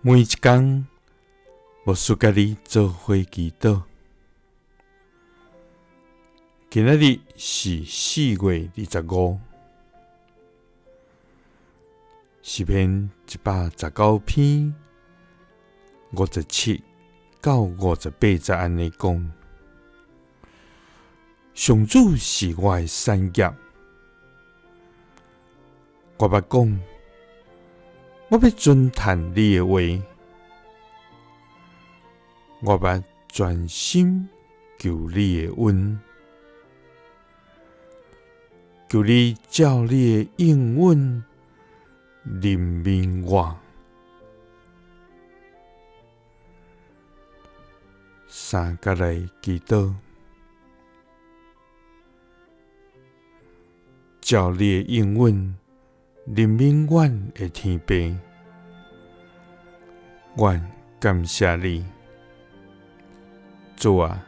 每一工，牧師佮你做伙祈禱。今仔日是4月25，詩篇119篇57到58節按呢講：上主是我的產業，我捌講，我欲遵趁你的話，我捌專心求你的恩，求你照你的應允憐憫我。三佮來祈禱，照你的應允憐憫阮的天父，阮感謝你，主啊，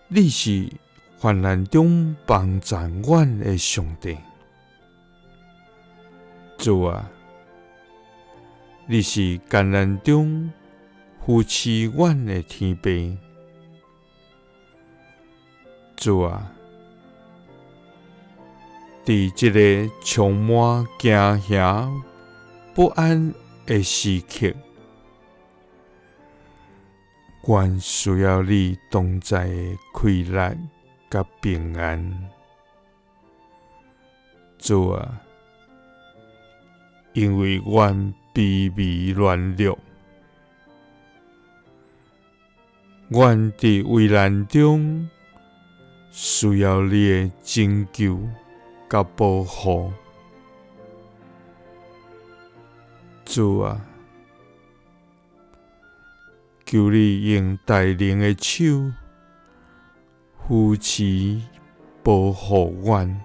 你是患難中幫助阮的上帝，主啊，你是艱難中扶持阮的天父，主啊，佇這个充滿驚嚇不安的時刻，阮需要你同在的氣力佮平安，主啊，因為阮卑微軟弱，阮佇危難中需要你的拯救佮保護，主啊，求你用大能的手扶持保護阮，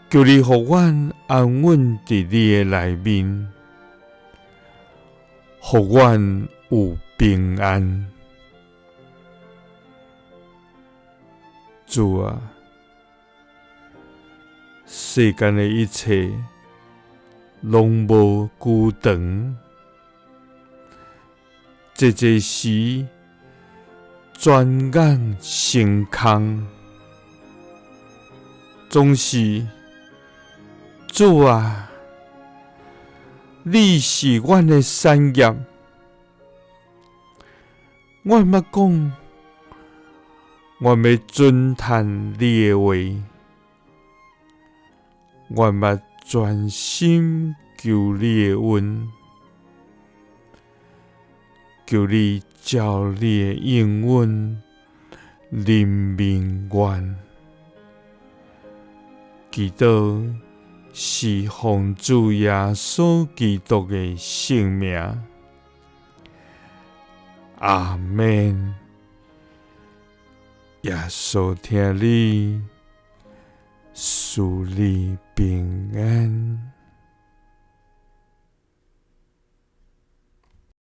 求你予阮安穩佇你的內面，予阮有平安。主啊，世間的一切攏無久長，濟濟時轉眼成空，總是主啊，你是阮的產業，阮捌講，阮欲遵趁你的話，阮捌專心求你的恩，求你照你的應允憐憫阮。祈禱是奉主耶穌基督的聖名，阿們。耶穌疼你，賜你平安。